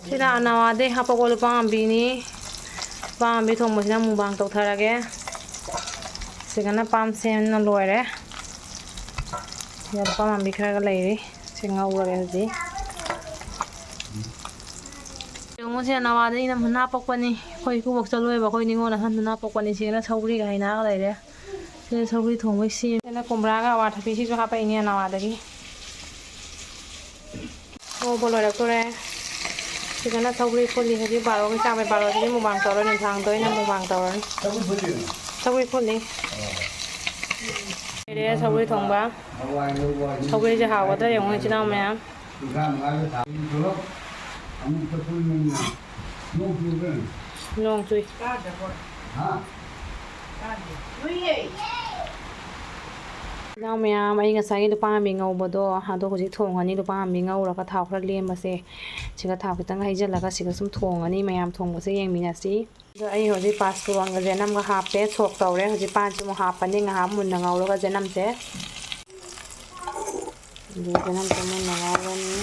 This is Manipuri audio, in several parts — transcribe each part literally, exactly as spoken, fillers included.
ꯁꯤꯅ ꯑꯅꯥꯋꯥꯗꯩ ꯍꯥꯄꯛꯄ ꯂꯨꯄꯥ ꯉꯥꯝꯕꯤꯅꯤ꯫ ꯂꯨꯄꯥ ꯉꯥꯝꯕꯤ ꯊꯣꯡꯕꯁꯤꯅ ꯃꯨꯛꯕꯥꯡ ꯇꯧꯊꯔꯒꯦ꯫ ꯁꯤꯒꯅ ꯄꯥꯟ ꯁꯦꯝꯅ ꯂꯣꯏꯔꯦ꯫ ꯁꯤꯗ ꯂꯨꯄꯥ ꯉꯥꯝꯕꯤ ꯈꯔꯒ ꯂꯩꯔꯤ꯫ ꯁꯤ ꯉꯧꯔꯒꯦ ꯍꯧꯖꯤꯛ꯫ ꯌꯦꯡꯉꯨ, ꯁꯤ ꯑꯅꯥꯋꯥꯗꯩ ꯏꯅꯝꯃꯅ ꯍꯥꯄꯛꯄꯅꯤ꯫ ꯑꯩꯈꯣꯏ ꯏꯀꯨꯕꯣꯛ ꯆꯠꯂꯨꯏꯕ, ꯑꯩꯈꯣꯏ ꯅꯤꯉꯣꯜ ꯑꯍꯟꯗꯨꯅ ꯍꯥꯄꯛꯄꯅꯤ꯫ ꯁꯤꯒꯅ ꯁꯧꯒ꯭ꯔꯤꯒ ꯍꯩꯅꯥꯒ ꯂꯩꯔꯦ꯫ ꯁꯤꯅ ꯁꯧꯒ꯭ꯔꯤ ꯊꯣꯡꯕꯩ ꯁꯦꯝ꯫ ꯁꯤꯅ ꯀꯣꯝꯂꯥꯒ ꯑꯋꯥꯊꯕꯤꯁꯤꯁꯨ ꯍꯥꯄꯛꯏꯅꯦ ꯑꯅꯥꯋꯥꯗꯒꯤ꯫ ꯉꯧꯕ ꯂꯣꯏꯔꯛꯇꯣꯔꯦ꯫ ꯁꯤꯗꯅ ꯁꯧꯒ꯭ꯔꯤ ꯐꯨꯠꯂꯤ꯫ ꯍꯧꯖꯤꯛ ꯕꯥꯔꯣꯒꯤ ꯆꯥꯡ ꯑꯣꯏ, ꯕꯥꯔꯣꯗꯗꯤ ꯃꯨꯛꯕꯥꯡ ꯇꯧꯔꯣꯏ, ꯅꯨꯡꯗꯥꯡꯗ ꯑꯣꯏꯅ ꯃꯨꯛꯕꯥꯡ ꯇꯧꯔꯅꯤ꯫ ꯁꯧꯒ꯭ꯔꯤ ꯐꯨꯠꯂꯤ꯫ ꯂꯩꯔꯦ ꯁꯧꯒ꯭ꯔꯤ ꯊꯣꯡꯕ꯫ ꯁꯧꯒ꯭ꯔꯤꯁꯦ ꯍꯥꯎꯒꯗ꯭ꯔꯥ ꯌꯦꯡꯉꯨ, ꯏꯆꯤꯟ ꯏꯅꯥꯎ ꯃꯌꯥꯝ꯫ ꯅꯣꯡ ꯆꯨꯏ꯫ ꯏꯅꯥꯎ ꯃꯌꯥꯝ, ꯑꯩ ꯉꯁꯥꯏꯒꯤ ꯂꯨꯄꯥ ꯉꯥꯝꯕꯤ ꯉꯧꯕꯗꯣ, ꯑꯗꯣ ꯍꯧꯖꯤꯛ ꯊꯣꯡꯉꯅꯤ꯫ ꯂꯨꯄꯥ ꯉꯥꯝꯕꯤ ꯉꯧꯔꯒ ꯊꯥꯎ ꯈꯔ ꯂꯦꯝꯕꯁꯦ, ꯁꯤꯒ ꯊꯥꯎ ꯈꯤꯇꯪ ꯍꯩꯖꯤꯜꯂꯒ ꯁꯤꯒ ꯁꯨꯝ ꯊꯣꯡꯉꯅꯤ꯫ ꯃꯌꯥꯝ ꯊꯣꯡꯕꯁꯦ ꯌꯦꯡꯃꯤꯟꯅꯁꯤ꯫ ꯑꯗꯣ ꯑꯩ ꯍꯧꯖꯤꯛ ꯄꯥꯁꯄꯨꯔꯣꯟꯒ ꯖꯦꯅꯝꯒ ꯍꯥꯞꯄꯦ, ꯁꯣꯛ ꯇꯧꯔꯦ꯫ ꯍꯧꯖꯤꯛ ꯄꯥꯟꯁꯤ ꯑꯃꯨꯛ ꯍꯥꯞꯄꯅꯤ, ꯉꯥꯏꯍꯥꯛ ꯃꯨꯟꯅ ꯉꯧꯔꯒ ꯖꯦꯅꯝꯁꯦ꯫ ꯑꯗꯨ ꯖꯦꯅꯝꯁꯦ ꯃꯨꯟꯅ ꯉꯧꯔꯅꯤ꯫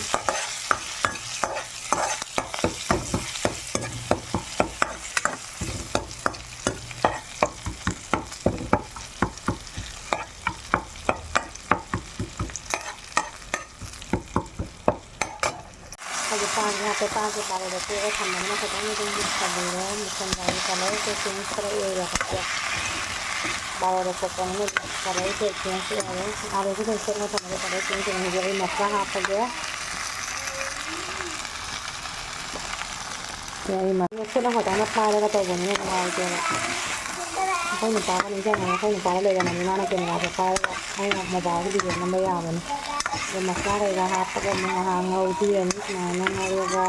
ꯑꯗꯨ ꯄꯥꯟꯁꯦ ꯍꯥꯞꯄꯦ, ꯄꯥꯟꯁꯦ ꯕꯥꯔꯣꯗ ꯇꯣꯛꯑꯒ ꯊꯝꯕꯅꯤꯅ ꯈꯤꯇꯪ ꯑꯗꯨꯝ ꯃꯨꯟꯁꯜꯂꯤꯔꯦ, ꯃꯨꯟꯁꯜꯂꯛꯑꯦ, ꯀꯂꯔꯁꯦ ꯆꯦꯟꯖ ꯈꯔ ꯑꯣꯏꯔꯦ ꯍꯥꯏꯕꯀꯣ꯫ ꯕꯥꯔꯣꯗ ꯇꯣꯛꯄꯅꯤꯅ ꯀꯂꯔꯁꯦ ꯆꯦꯟꯖ ꯑꯣꯏꯔꯦ꯫ ꯑꯥꯂꯨꯁꯨ ꯑꯗꯨꯝ ꯁꯦꯠꯅ ꯊꯝꯃꯒ ꯀꯂꯔ ꯆꯦꯟꯖ ꯑꯣꯏꯔꯦ꯫ ꯍꯧꯖꯤꯛ ꯑꯩ ꯃꯁꯂꯥ ꯍꯥꯞꯄꯒꯦ꯫ ꯑꯩ ꯃꯁꯂꯥ ꯈꯨꯠꯅ ꯐꯖꯅ ꯄꯥꯏꯔꯒ ꯇꯧꯕꯅꯤꯅ ꯅꯨꯡꯉꯥꯏꯇꯦꯕ꯫ ꯑꯩꯈꯣꯏ ꯅꯨꯄꯥꯒ ꯅꯤꯡꯁꯤꯡꯉꯒ ꯑꯩꯈꯣꯏ ꯅꯨꯄꯥꯒ ꯂꯩꯔꯝꯃꯅꯤ, ꯃꯥꯅ ꯀꯦꯃꯦꯔꯥꯁꯦ ꯄꯥꯏꯔꯒ ꯑꯩꯅ ꯃꯣꯕꯥꯏꯜꯒꯤ ꯚꯤꯗꯤꯑꯣ ꯅꯝꯕ ꯌꯥꯕꯅꯤ꯫ ꯑꯗꯣ ꯃꯁꯂꯥ ꯀꯩꯀꯥ ꯍꯥꯞꯄꯒ ꯑꯃꯨꯛ ꯉꯥꯏꯍꯥꯛ ꯉꯧꯕꯤꯔꯅꯤ꯫ ꯁꯨꯃꯥꯏꯅ ꯉꯧꯔꯒ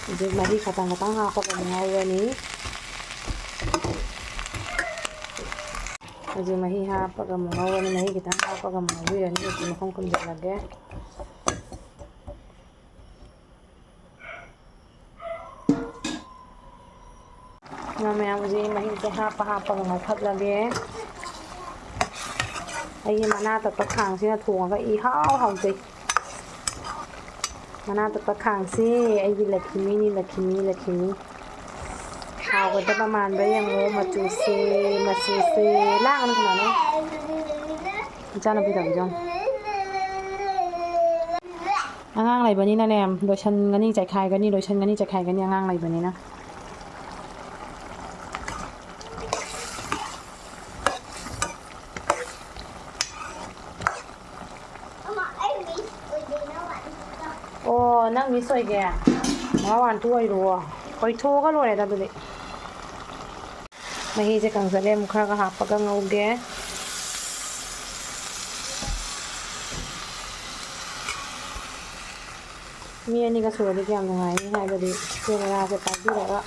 ꯍꯧꯖꯤꯛ ꯃꯍꯤ ꯈꯇꯪ ꯈꯇꯪ ꯍꯥꯞꯄꯒ ꯑꯃꯨꯛ ꯉꯧꯔꯅꯤ꯫ ꯍꯧꯖꯤꯛ ꯃꯍꯤ ꯍꯥꯞꯄꯒ ꯑꯃꯨꯛ ꯉꯧꯔꯅꯤ꯫ ꯃꯍꯤ ꯈꯤꯇꯪ ꯍꯥꯞꯄꯒ ꯑꯃꯨꯛ ꯉꯧꯕꯤꯔꯅꯤ꯫ ꯍꯧꯖꯤꯛ ꯃꯈꯨꯝ ꯈꯨꯝꯖꯤꯜꯂꯒꯦ꯫ ꯉꯥ ꯃꯌꯥꯝ ꯍꯧꯖꯤꯛ ꯃꯍꯤꯁꯦ ꯍꯥꯞꯄ ꯍꯥꯞꯄꯒ ꯉꯧꯈꯠꯂꯒꯦ꯫ ꯑꯩꯒꯤ ꯃꯅꯥ ꯇꯠꯄ ꯈꯥꯡꯁꯤꯅ ꯊꯣꯡꯉꯒ ꯏꯍꯥꯎ ꯍꯥꯎꯖꯩ꯫ ꯃꯅꯥ ꯇꯠꯄ ꯈꯥꯡꯁꯦ ꯑꯩꯒꯤ ꯂꯛꯈꯤꯃꯤꯅꯤ, ꯂꯛꯈꯤꯃꯤ, ꯂꯛꯈꯤꯃꯤ꯫ ꯍꯥꯎꯒꯗꯕ ꯃꯥꯟꯕ꯭ꯔꯥ ꯌꯦꯡꯉꯣ, ꯃꯆꯨꯁꯦ, ꯃꯆꯨꯁꯦ꯫ ꯂꯥꯡꯒꯅꯨ ꯀꯅꯥꯅꯣ꯫ ꯏꯆꯥꯅꯨꯄꯤ ꯇꯧꯔꯤꯗꯣ ꯌꯦꯡꯉꯣ꯫ ꯑꯉꯥꯡ ꯂꯩꯕꯅꯤꯅꯅꯦ, ꯂꯣꯏꯁꯟꯒꯅꯤ, ꯆꯥꯏꯈꯥꯏꯒꯅꯤ, ꯂꯣꯏꯁꯟꯒꯅꯤ, ꯆꯥꯏꯈꯥꯏꯒꯅꯤ, ꯑꯉꯥꯡ ꯂꯩꯕꯅꯤꯅ꯫ ꯑꯣ, ꯅꯪ ꯃꯤꯁ ꯑꯣꯏꯒꯦ? ꯃꯋꯥ ꯋꯥꯟ ꯇꯨ ꯑꯣꯏꯔꯣ꯫ ꯑꯣꯏꯊꯣꯛꯑꯒ ꯂꯣꯏꯔꯦꯗ ꯑꯗꯨꯗꯤ꯫ ꯃꯍꯤꯁꯦ ꯀꯪꯁꯜꯂꯦ, ꯑꯃꯨꯛ ꯈꯔꯒ ꯍꯥꯞꯄꯒ ꯉꯧꯒꯦ꯫ ꯃꯤ ꯑꯅꯤꯒ ꯁꯨꯔꯗꯤ ꯀꯌꯥꯝ ꯅꯨꯡꯉꯥꯏꯅꯤ ꯍꯥꯏꯕꯗꯤ cameraꯁꯦ ꯄꯥꯏꯕꯤꯔꯒ꯫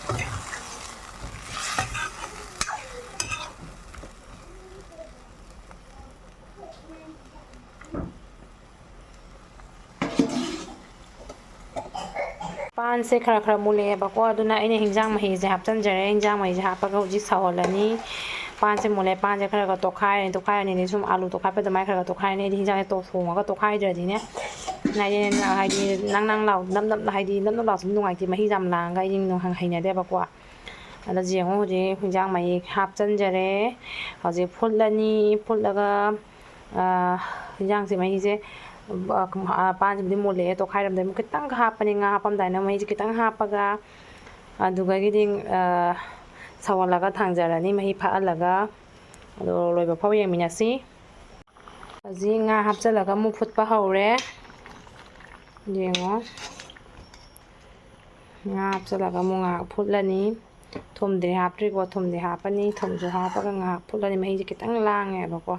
ꯄꯥꯟꯁꯦ ꯈꯔ ꯈꯔ ꯃꯨꯜꯂꯛꯑꯦꯕꯀꯣ, ꯑꯗꯨꯅ ꯑꯩꯅ ꯍꯤꯟꯖꯥꯡ ꯃꯍꯤꯁꯦ ꯍꯥꯞꯆꯤꯟꯖꯔꯦ꯫ ꯍꯤꯟꯖꯥꯡ ꯃꯍꯤꯁꯦ ꯍꯥꯞꯄꯒ ꯍꯧꯖꯤꯛ ꯁꯧꯍꯜꯂꯅꯤ꯫ ꯄꯥꯟꯁꯦ ꯃꯨꯜꯂꯦ, ꯄꯥꯟꯁꯦ ꯈꯔ ꯈꯔ ꯇꯣꯠꯈꯥꯏꯔꯅꯤ꯫ ꯇꯣꯠꯈꯥꯏꯔꯅꯤꯗꯤ ꯁꯨꯝ ꯑꯥꯂꯨ ꯇꯣꯠꯈꯥꯏꯕ ꯑꯗꯨꯃꯥꯏꯅ ꯈꯔ ꯈꯔ ꯇꯣꯠꯈꯥꯏꯔꯅꯤ꯫ ꯑꯩꯗꯤ ꯍꯤꯟꯖꯥꯡꯁꯦ ꯇꯣ-, ꯊꯣꯡꯉꯒ ꯇꯣꯠꯈꯥꯏꯗ꯭ꯔꯗꯤꯅꯦ, ꯍꯥꯏꯗꯤ, ꯍꯥꯏꯗꯤ ꯅꯪ ꯅꯪ ꯂꯥꯎ-, ꯅꯞ ꯅꯞ-, ꯍꯥꯏꯗꯤ ꯅꯞ ꯅꯞ ꯂꯥꯎꯁꯨ ꯅꯨꯡꯉꯥꯏꯇꯦ, ꯃꯍꯤ ꯌꯥꯝ ꯂꯥꯡꯉꯒ ꯑꯩꯗꯤ ꯅꯨꯡ-, ꯍꯩꯅꯗꯦꯕꯀꯣ꯫ ꯑꯗ ꯌꯦꯡꯉꯣ, ꯍꯧꯖꯤꯛ ꯍꯤꯟꯖꯥꯡ ꯃꯍꯤ ꯍꯥꯞꯆꯤꯟꯖꯔꯦ꯫ ꯍꯧꯖꯤꯛ ꯐꯨꯠꯂꯅꯤ꯫ ꯐꯨꯠꯂꯒ, ꯑ, ꯍꯤꯟꯖꯥꯡꯁꯦ ꯃꯍꯤꯁꯦ, ꯑ, ꯄꯥꯟꯁꯤꯕꯨꯗꯤ ꯃꯨꯜꯂꯛꯑꯦ, ꯇꯣꯠꯈꯥꯏꯔꯝꯗꯥꯏ ꯑꯃꯨꯛ ꯈꯤꯇꯪꯒ ꯍꯥꯞꯄꯅꯤ, ꯉꯥ ꯍꯥꯞꯄꯝꯗꯥꯏꯅ ꯃꯍꯤꯁꯦ ꯈꯤꯇꯪ ꯍꯥꯞꯄꯒ, ꯑꯗꯨꯗꯒꯤꯗꯤ, ꯑ, ꯁꯧꯍꯜꯂꯒ ꯊꯥꯡꯖꯔꯅꯤ, ꯃꯍꯤ ꯐꯥꯛꯍꯜꯂꯒ꯫ ꯑꯗꯣ ꯂꯣꯏꯕ ꯐꯥꯎ ꯌꯦꯡꯃꯤꯟꯅꯁꯤ꯫ ꯍꯧꯖꯤꯛ ꯉꯥ ꯍꯥꯞꯆꯤꯜꯂꯒ ꯑꯃꯨꯛ ꯐꯨꯠꯄ ꯍꯧꯔꯦ꯫ ꯌꯦꯡꯉꯣ꯫ ꯉꯥ ꯍꯥꯞꯆꯤꯜꯂꯒ ꯑꯃꯨꯛ ꯉꯥꯏꯍꯥꯛ ꯐꯨꯠꯂꯅꯤ꯫ ꯊꯨꯝꯗꯤ ꯍꯥꯞꯇ꯭ꯔꯤꯀꯣ, ꯊꯨꯝꯗꯤ ꯍꯥꯞꯄꯅꯤ꯫ ꯊꯨꯝꯁꯨ ꯍꯥꯞꯄꯒ ꯉꯥꯏꯍꯥꯛ ꯐꯨꯠꯂꯅꯤ꯫ ꯃꯍꯤꯁꯦ ꯈꯤꯇꯪ ꯂꯥꯡꯉꯦꯕꯀꯣ꯫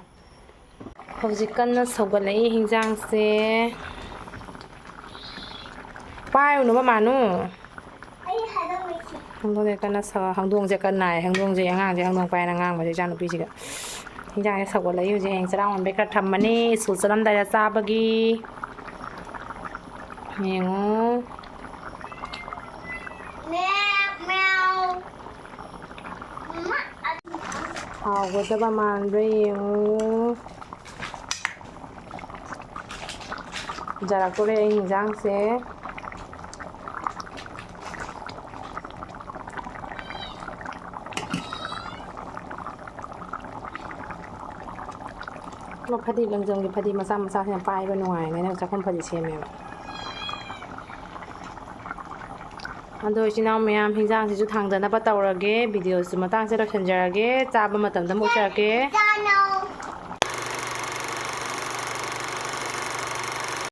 ꯍꯧꯖꯤꯛ ꯀꯟꯅ ꯁꯧꯒꯠꯂꯛꯏ ꯍꯤꯟꯖꯥꯡꯁꯦ꯫ ꯄꯥꯏꯔꯨꯅꯨ ꯃꯃꯥꯅꯨ꯫ ꯑꯩ ꯍꯥꯏꯗꯣꯛꯂꯛꯀꯦ꯫ ꯍꯪꯗꯣꯡꯁꯦ ꯀꯟꯅ ꯁꯧ-, ꯍꯪꯗꯣꯡꯁꯦ ꯀꯟꯅ ꯍꯥꯏ꯫ ꯍꯪꯗꯣꯡꯁꯦ, ꯑꯉꯥꯡꯁꯦ ꯍꯪꯗꯣꯡ ꯄꯥꯏꯅ ꯉꯥꯡꯕꯁꯦ ꯏꯆꯥꯅꯨꯄꯤꯁꯤꯒ꯫ ꯍꯤꯟꯖꯥꯡꯁꯦ ꯁꯧꯒꯠꯂꯛꯏ ꯍꯧꯖꯤꯛ꯫ ꯍꯌꯦꯡ ꯆꯔꯥ ꯋꯥꯟꯕꯩ ꯈꯔ ꯊꯝꯃꯅꯤ, ꯁ꯭ꯀꯨꯜ ꯆꯠꯂꯝꯗꯥꯏꯗ ꯆꯥꯕꯒꯤ꯫ ꯌꯦꯡꯉꯣ꯫ ꯃꯦꯎ, ꯃꯦꯎ꯫ ꯃꯃꯥ, ꯑꯗꯨ ꯍꯥꯎꯒꯗꯕ ꯃꯥꯟꯕ꯭ꯔꯥ ꯌꯦꯡꯉꯨ꯫ ꯐꯖꯔꯛꯇꯣꯔꯦ ꯑꯩ ꯍꯤꯟꯖꯥꯡꯁꯦ꯫ ꯐꯗꯤ, ꯂꯪꯖꯝꯒꯤ ꯐꯗꯤ ꯃꯆꯥ ꯃꯆꯥꯁꯤꯅ ꯄꯥꯏꯕ ꯅꯨꯡꯉꯥꯏꯅꯦ꯫ ꯑꯩꯅ ꯆꯥꯛꯈꯨꯝ ꯐꯗꯤ ꯁꯦꯝꯃꯦꯕ꯫ ꯑꯗꯣ ꯏꯆꯤꯟ ꯏꯅꯥꯎ ꯃꯌꯥꯝ, ꯍꯤꯟꯖꯥꯡꯁꯤꯁꯨ ꯊꯥꯡꯗꯅꯕ ꯇꯧꯔꯒꯦ꯫ ꯚꯤꯗꯤꯑꯣꯁꯤ ꯃꯇꯥꯡꯁꯤꯗ ꯂꯣꯏꯁꯤꯟꯖꯔꯒꯦ꯫ ꯆꯥꯕ ꯃꯇꯝꯗ ꯑꯃꯨꯛ ꯎꯠꯆꯔꯛꯀꯦ꯫